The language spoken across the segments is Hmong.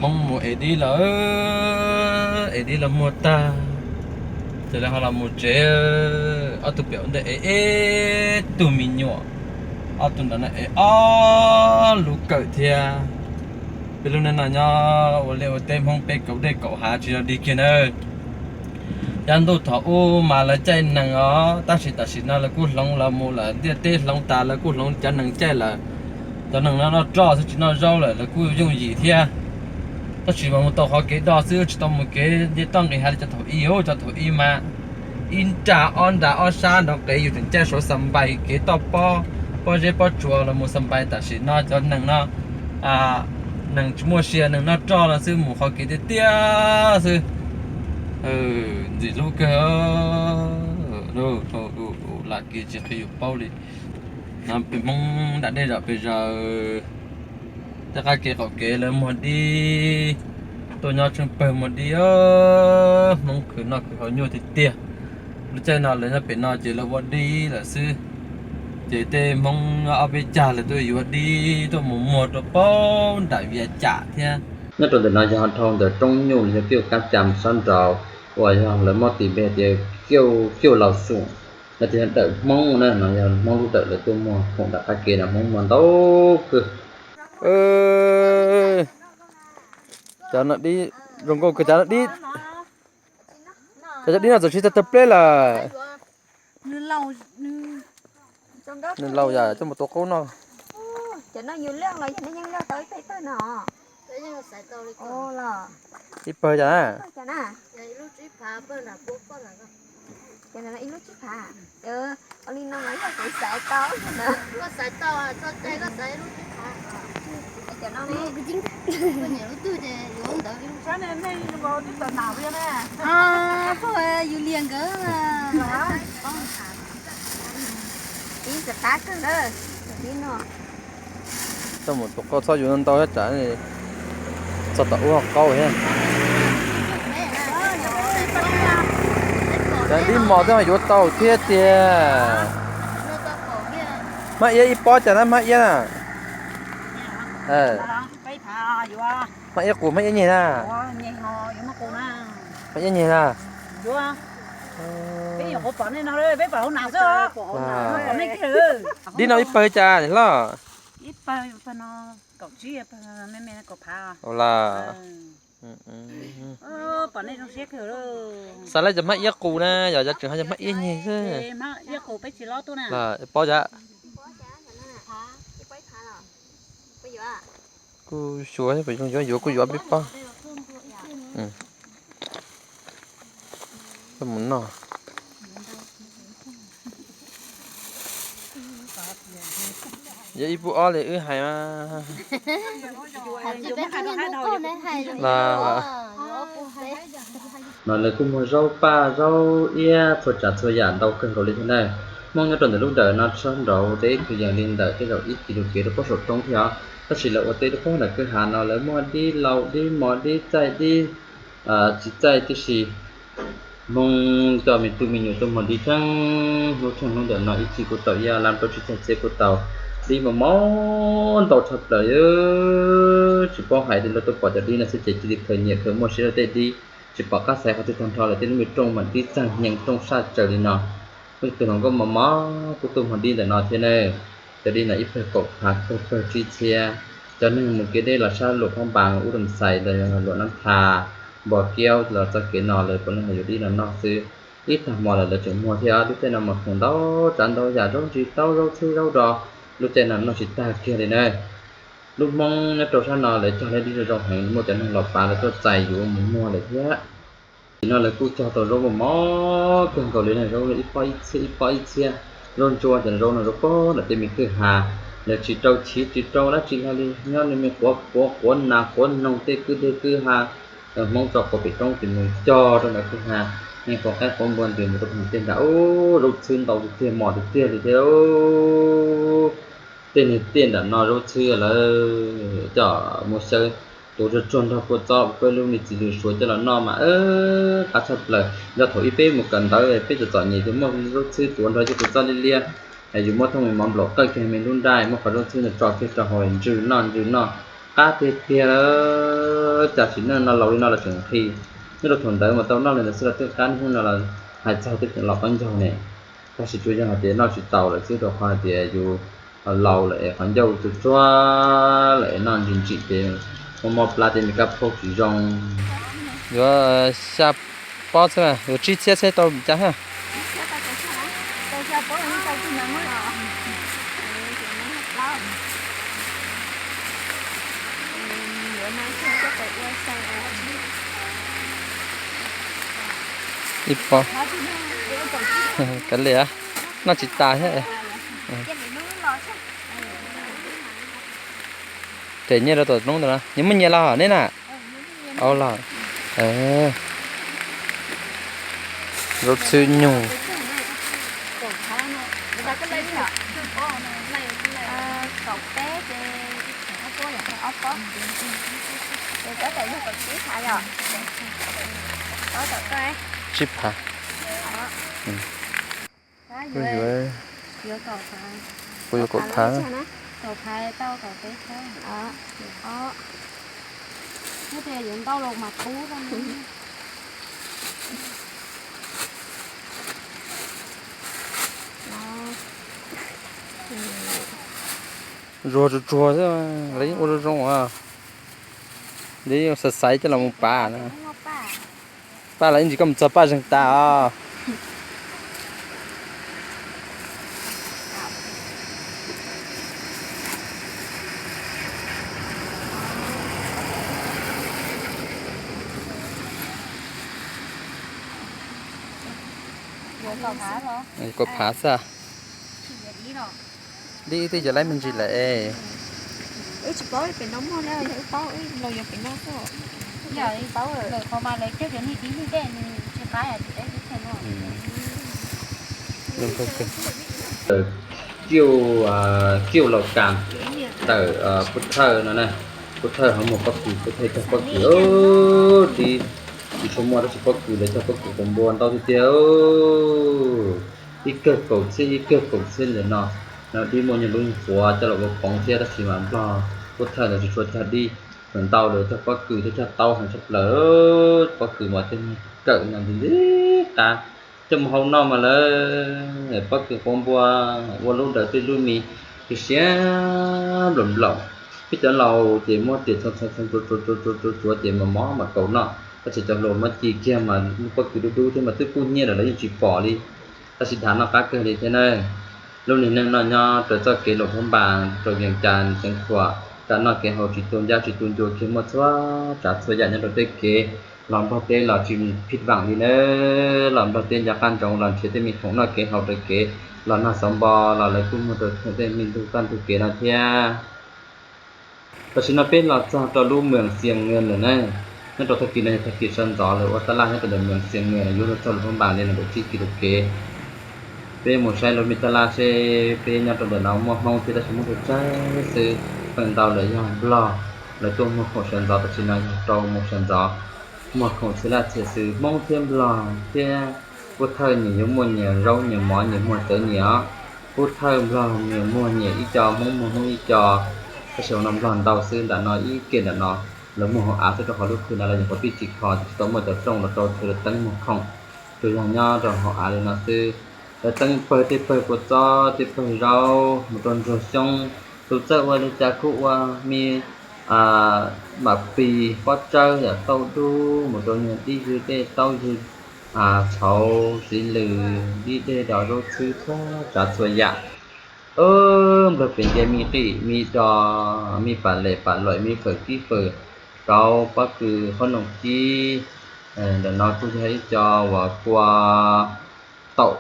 Hmoob mus ev dib lawm, ev dib los muag tag, ces lawv ho los mus tsev. Ob tug pem ua ntej ev ib tug me nyuam, ob tug ntawd no ev ob lub kawm thiab. Peb lub neej no nyob ua liaj ua teb Hmoob peb kaum dej kaum hav tsis yog dig kiag nawb. Yav ntuj thaum ub mas lawv caij nees os, tab sis tam sim no lawv kuj hloov los mus lawm, ntiaj teb hloov tas lawv kuj hloov cov nees caij lawm. Cov nees no noj roj xwb tsis noj zaub lawm, lawv kuj yooj yim thiab. Tab sis mas mus tau qhov kev do xwb, tsis tau mus kev nce toj nqis hav li cov thaum ub. Cov thaum ub mas ib nra ob nra ob sab nrov qev, yus tseem caij saum xas npais kev toj pob, pob zeb pob tsuas los mus xas npais. Tam sim no cov nees no nees tsis muaj sia, nees noj roj no xwb, mus qhov kev tiaj tiaj xwb. Ntxim hlub kawg. Lam kev tsis qhia yus paub li. No peb Hmoob nram dej zom pes zaws, tej qab kev qaum kev lawv muag dib, tuaj nyob tsheej pawg muag dib. Hmoob khwv noj khwv haus nyuaj tiag tiag. Lub caij no lawv nyob pem no ces lawv ua dib lawm xwb. Ces tej Hmoob ob peb cag lawv tuaj yuav dib tuaj mus muag rau pem nram Vias Cam thiab. Nyob rau ntawm no yog dhau ntawm roob nyuj los yog Kiuj Kab Cam sab nraud, uas yog lawv muab tis npe tias Kiuj Laus Xum. No ces yog dawm Hmoob na, no yog Hmoob lub dawm lawv tuaj muag khoom nram qab kev no, Hmoob muag ntau kawg. Cov no dib zoo nkauj kawg, cov no dib. Cov dib no txawm tsis tau tawg pleb lawm. Nws laus yam coj mus tua qaub noj. Ib pawg cas na? Yus liag nkawd. Ib txawm qab kawg na, ib no. Coj mus tua qaub txhob yuav ntau ntau thiab tsam txog tom ub ho qaub thiab. Cov dib mos twb ho yuav tau thiab tiag. Hmab iab ib pob cas na, hmab iab na? Hmab iab qus, hmab iab nyeg na? Hmab iab nyeg na? Dib no ib pawg cas hlob? Ua las. Xav lawv cov hmab iab qus na, yog cov tseem ho yog hmab iab nyeg xwb. Pob cas? Kuj xyuas, yuav yuav kuj yuav peb pob. Mus noj. Yog ib pub ob li wb hais mas. No lawv kuj muag zaub paj zaub iab txhua tsav txhua yam ntau kawg nkaus li thiab na. Hmoob nyob rau ntawm lub dawm no sab nraud teb kwv yees li ntawm tej zaum ib kis lus kev rau pob saum roob thiab os. Tab sis lawv ua teb rau pob nram kwj ha no lawv muag dib laus dib mos dib txaij dib txiv txaij tib si. Hmoob coj me tub me nyuam tuaj muag dib tsheej hnub tsheej hnub ntawm no ib txhis kuj tau ib ob lab plaub tsib caug txhiab kuj tau. Dib mos mos ntau tshaj plaws, tsis paub hais li, lawv tuaj pom cov dib no xwb ces cia li khaws nyiam khaws muaj siab rau tej dib. Tsis pom qab xaiv qhov twg tag nrho lawm, tej lub me rooj mas dib txaij nyeem rooj saj tsaws li no. Muaj tus hluas nkauj mos mos kuj tuaj muag dib ntawm no thiab na. Cov dib no ib pawg kaum phav, pawg pawg tsib txhiab. Cov neeg mus kev deb los sab Luam Phab Npas, Ub Doos Xais, los Luam Nab Tha, Npos Kiaub los txoj kev no lawv puav leej yuav dib no noj xwb. Ib tag hmo lawm lawv tseem muag thiab. Lub caij no mas khoom ntau tsav ntau yam, zaub ntsis taub, zaub txhwb, zaub do, lub caij no noj tsis tag kiag li na. Lub Hmoob nyob rau sab no lawv cog dib zoo zoo heev, muaj cov neeg los pav lawv tuaj txais yuav mus muag lawm thiab. Tim no lawv kuj cog tau zaub mos mos kawg nkaus li na, zaub ib pob ib txhiab ib pob ib txhiab. Zaub ntsuab ces zaub no zaub pob nram tej me kwj ha, lawv tsis rau chiv tsis rau dab tsi hlo li, nyob li me quav quav quav nas quav noog tej kwj deg kwj ha. Hmoob tso quav pem roob ces mus cog rau nram kwj ha, me quav qaib quav npua ntws mus rau tej nram. Ub, zaub txhwb ntau tiag tiag mos tiag tiag li thiab. Tej niag tiaj nram no zaub txhwb lawv coj mus xyaw, tuav tsuag tsuag nrog kua txob, peb lub me txiv lws suav coj los noj mas qab tshaj plaws. Nco thaum ub peb mus kawm ntawv peb txom txom nyem ces muaj zaub txhwb tuav nrog cov kua txob liab liab, Yus muab thooj me mov nplaum qawj kiag me lub nraj, muab qhov rooj txhwb ntawd tso kiag rau hauv ntsws noj ntsws noj, qab tiag tiag. Cas sim neej no laus li no los tseem nqhis. Nyob rau thaum ntawd mas tau noj li ntawd xwb los twb qab, niaj hnub no los hais txog twb tseem los qaub ncaug ne. Tab sis tsuas yog hais tias noj tsis taus lawm xwb, rau qhov hais tias yus laus lawm es qhov ncauj tsuag tsuag lawm es noj ntsim ntsim ces mob mob plab tej me kab phaub tsis zoo. Yuav xya pob xwb, yuav tsib txhiab xwb tau cas ha. Ib pob. Kav liam, noj tsis tas thiab. Tes nyiaj rau tom roob ntawd na, nyias muaj nyias los neb na? Au los. Zaub txhwb nyug. Tsib phav. Kuv yuav kaum phav. Zuag tsuag tsuag xwb, lawv yeej ua zoo zoo as. Lawv yeej xaiv xaiv coj los mus pav na. Paj los ib ntsis koj mus txog paj zeeg tas os. Kaum phav xwb. Dib twb yog laib me ntsis lawm es. Kiuj, kiuj laus kas tawm pub thawj no na, pub thawj ho muag pob kws, pub thawj cog pob kws, dib tsis tshua muaj tab sis pob kws lawv cog pob kws quav npua ntau tiag tiag. Ib kawg kaum txhiab ib kawg kaum txhiab ntawm no, no dib muaj nyuag lub nyuag quav coj los ua poov thiab tab sis mas nplog pub thawj ntawd tsis tshua cog dib, tseem ntau lawv cog pob kws thiab cog taub heev tshaj plaws. Pob kws mas tej kawm no ntxim ntxim qab, coj mus hau noj mas lawv pob kws quav npua ua lub dawm tej lub mis, siav siav nplaum nplaum. Peb cov laus ces muab riam txhoov txhoov txhoov tsuav tsuav tsuav tsuav ces mas mov mam kaus noj, tab sis cov hluas muab ci kiag mas pob kws dub dub thiab mas twb kub hnyiab lawm lawv yeej tsis pom li. Tab sis dav noj qab kawg li thiab na. Lub niag neej no nyob rau txoj kev luam phab npas rau Vees Cas Xeev Khuam, kev noj kev haus tsis tu ncab tsis tu ncua kiag, muaj txhua tsav txhua yam nyob rau tej kev. Los Nplog teb los tsis phij vam li na, los Nplog teb nco qab ntsoov los nrhiav tej me khoom noj kev haus rau kev, los noj xauv npo los lawv kuj muag rau khoom tej me ntug kaj ntug kev no thiab. Tam sim no peb los txog rau lub Moos Xias Nws lawm na. Nyob rau tag kis no yog tag kis sawv ntxov lawv ua taj laj nyob rau ntawm Moos Xias Nws los yuav luag txog lub phab npas li nees nkaum tsib kis lus kev. Peb mus saib lub me taj laj seb peb nyob rau ntawm no muaj Hmoob thiab tab sis Hmoob tsawg tsawg xwb, feem ntau lawv yog Nplog, lawv tuaj muag khoom sawv ntxov. Tam sim no yog rau moos sawv ntxov, muag khoom txhia laj txhia xwm Hmoob thiab Nplog thiab. Pub thawj nyias yuav muaj nyias zaub nyias mov nyias muag txawv nyias os. Pub thawj Nplog nyias muag nyias ib co, Hmoob muag Hmoob ib co. Tab sis no Nplog ntau xwb, nram no ib ke nram no, lawv muag hauv av xwb rau qhov lub khw no lawv nyuam qhuav pib tsis kho ces tsis tau muaj cov rooj los rau chaw lawv teeb muag khoom. Tsuas yog nyob rau hauv av li no xwb. Lawv teeb pawg tej pawg kua txob tej pawg zaub mus rau ntsuag xyoob, tus txawj ua li cas kuj ua, me mam pis pob tsawb yam tauj dub mus rau nyuag dib ywg tej taub ywg, tshauv txiv lws dib dej dos zaub txhwb txhua tsav txhua yam. Nplog pem ntiaj me qij me do, me pam lem pam loim me fawm kib fawm kauv pob kws qhob noom kib. Ntawm no kuj yog ib co uas kua taum.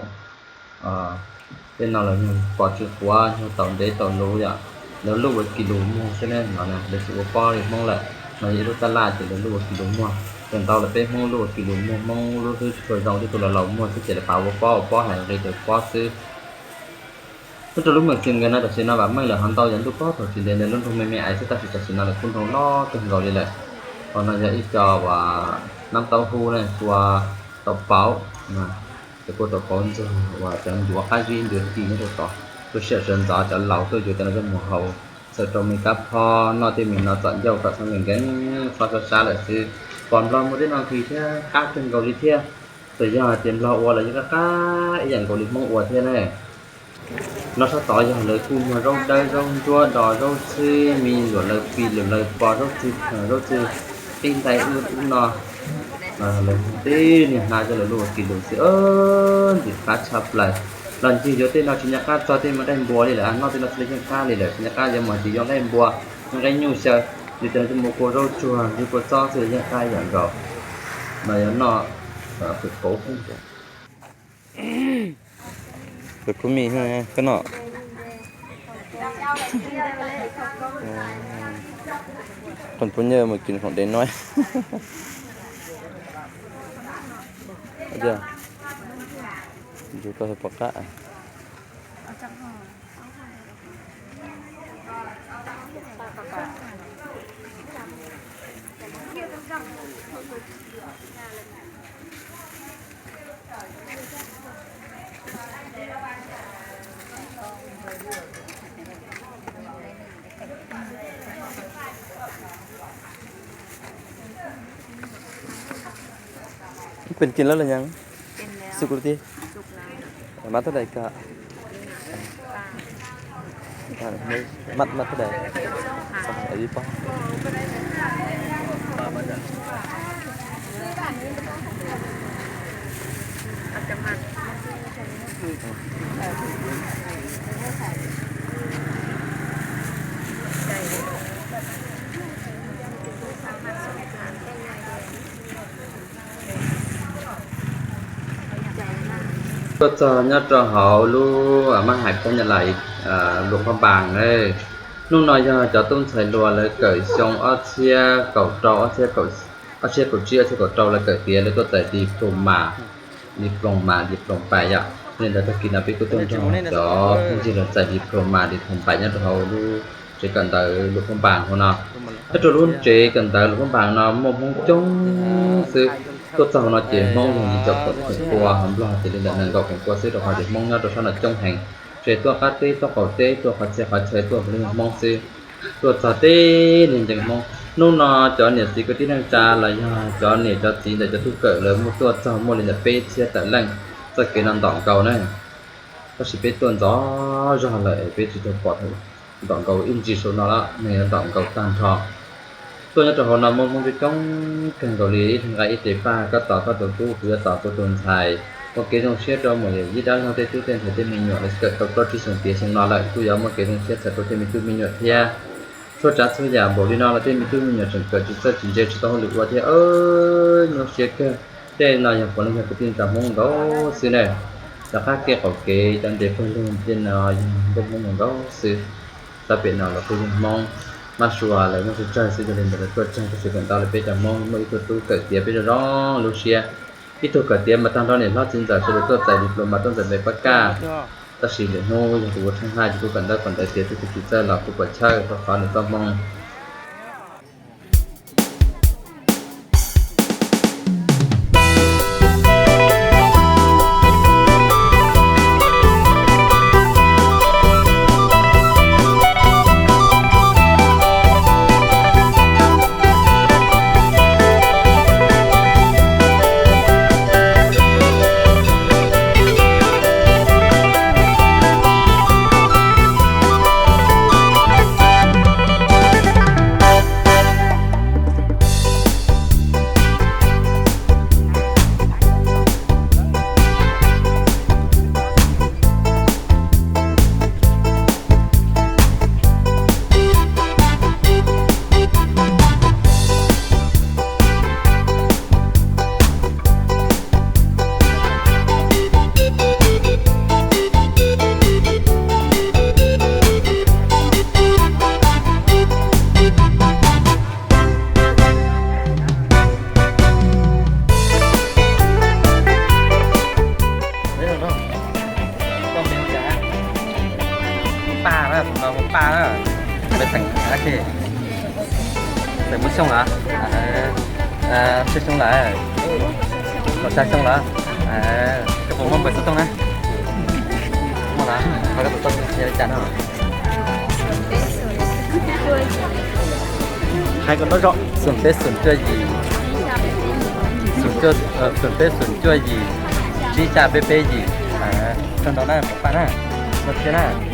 Tej no los yog pom tsis quav, yog taum ntev taum luv yom, lawv luj ua kis lus muag xwb ne no, lawv tsis ua pob li Hmoob lawm. No yog ib lub taj laj ces lawv luj ua kis lus muag. Feem ntau lawm peb Hmoob luj ua kis lus muag, Hmoob lub hlwb tsis tshua zoo, tej tus laus laus muag xwb ces lawv pab ua pob ua pob hais nqi tawm pob xwb. Nyob rau lub Moos Xias Nws no tam sim no vam meej lawm, ho ntau yog ntuj pob thaum tsis ntev ntawd lub nroog me me aiv xwb, tab sis tam sim no lawv kuj nroo loj kawg nkaus li lawm. Hauv no yog ib co uas nab taub hub ne, kua taum pauv, ces kua taum pauv ntxuag uas cov ncuav qab zib ncuav ci nyob rau tod. Lub sij hawm sawv ntxov cov laus tuaj yuav cov no coj mus haus, xaws rau me kab phob noj tej me no txom ncauj kom txhob nkees nkees, txhob sab sab lawm xwb. Pom Nplog muaj tej no nqhis thiab qab kawg nkaus li thiab. Txawm yog hais tias Nplog ua los yeej qab qab ib yam nkaus li Hmoob ua thiab ne. No sab tod yog lawv kuj muag zaub dawb zaub ntsuab do zaub txhwb, me luam lawv pis luam lawv pos, zaub txhwb phees zaub txhwb qib ntais ub ub no. Lawv tib niag hnav coj lawv luaj ua kis lus xwb, ntxim qab tshaj plaws. Los ncig yuav tej no tsis nco qab txog tej me nqaij npua li lawm, noj tej no xwb los yeej qab li lawm, tsis nco qab yuav mus hais tias yuav nqaij npua, yuav nqaij nyuj xyaw, li tias no coj mus kua zaub tsuag, nrhiav kua txob xwb los yeej qab ib yam nkaus. No yuav noj tus kauv. Tus khub mis koj noj. Qhov pub nyaj mus kis khoom dev no. Yus koj pom qab. Peb kis lawm los yeej? Xub kuv lub tiag. Mab tab dais koj. Mab tab dais. Ib pob. Tuaj txog nyob rau hauv lub mab hais koob nyob lais Luam Phaj Npas na. Hnub no yog cov tub ntxhais hluas lawv kawm xyoo ob txhiab kaum rau, ob txhiab kaum tsib, ob txhiab kaum rau lawv kawm tiav, lawv tuaj txais diploma, diploma, diploma pais yom. Li ntawd tag kis no peb kuj tuaj nrog cov phooj ywg lawv txais diploma, diploma pais nyob rau hauv lub tsev kawm ntawv Luam Phaj Npas hauv no. Nyob rau lub tsev kawm ntawv Luam Phaj Npas no muaj Hmoob coob xwb. Tuaj txog hauv no ces Hmoob yog yim caum kaum feem pua, hos Nplog ces li ntawm nees nkaum feem pua xwb, rau qhov tias Hmoob nyob rau sab no coob heev. Tsev tuaj qab teb, tuaj qaum teb, tuaj qhov txhia qhov chaw tuaj puav leej yog Hmoob xwb. Tuaj txog teb niag ncees Hmoob. Hnub no cov niam txiv kwv tij neej tsa los yog cov niam cov txiv ntawm cov tub kawm lawv muaj tuaj txog muaj li ntawm peb txhiab tawm leej. Txoj kev no ntom nkaus na, tab sis peb tuaj ntxov zog lawm es peb tsis tau pom, ntom nkaus ib ntsis saum no los nws yuav ntom nkaus tag nrho. Tuaj nyob rau hauv no muaj Hmoob coob coob kawg nkaus li, ib leeg nqa ib tes paj, koj tos koj tus tub, kuv yuav tos kuv tus ntxhais. Ua kev zoo siab rau mus yim dab laug tej tub tej ntxhais tej me nyuam lawv kawm tau plaub tsib xyoo tiav xyoo no lawm kuj yuav muaj kev zoo siab txhawm rau tej me tub me nyuam thiab. Txhua tsav txhua yam npaum li no los tej me tub me nyuam tseem kawm tsis txawj tsis ntse tsis tau hauj lwm ua thiab, nyuaj siab kawg. Tej no yog puav leej yog kwv tij neej tsa Hmoob nkaus xwb na. Cov qab kev qaum kev cov nres pawg lug tej no yog nkauj Hmoob nkaus xwb. Sab pem no los kuj yog Hmoob, mab sua lawv muaj tsawg tsawg xwb, yog li ntawd lawv tuaj tsawg tab sis feem ntau li peb cov Hmoob muaj ib tug tub kawm tiav peb zoo zoo lub siab. Ib tug kawm tiav mas tag nrho niam hlob txiv ntxawm sawv daws tuaj txais diploma tuaj ntxawm npe pab kaj. Tab sis lwm hnub yog tus ua tsheej haj ces kuj kawm ntawv kawm ntawv tiav txawj tsis txawj los kuj puas chawj rau qhov nws txoj hmoo. Paj na, tus no hu Paj na, peb xeem Ab Khej. Xeem Muas Xyooj los? Tsawg xyoo lawm? Kaum xya xyoo lawm. Koj puas muaj npawb xov tooj na? Muaj los? Koj tus toj yog li cas no? Hais kom nrov zog. Xoom peb xoom cuaj yim, xoom peb xoom cuaj yim, tsib xya peb peb yim. Txog ntau na, pab na, no thiab na.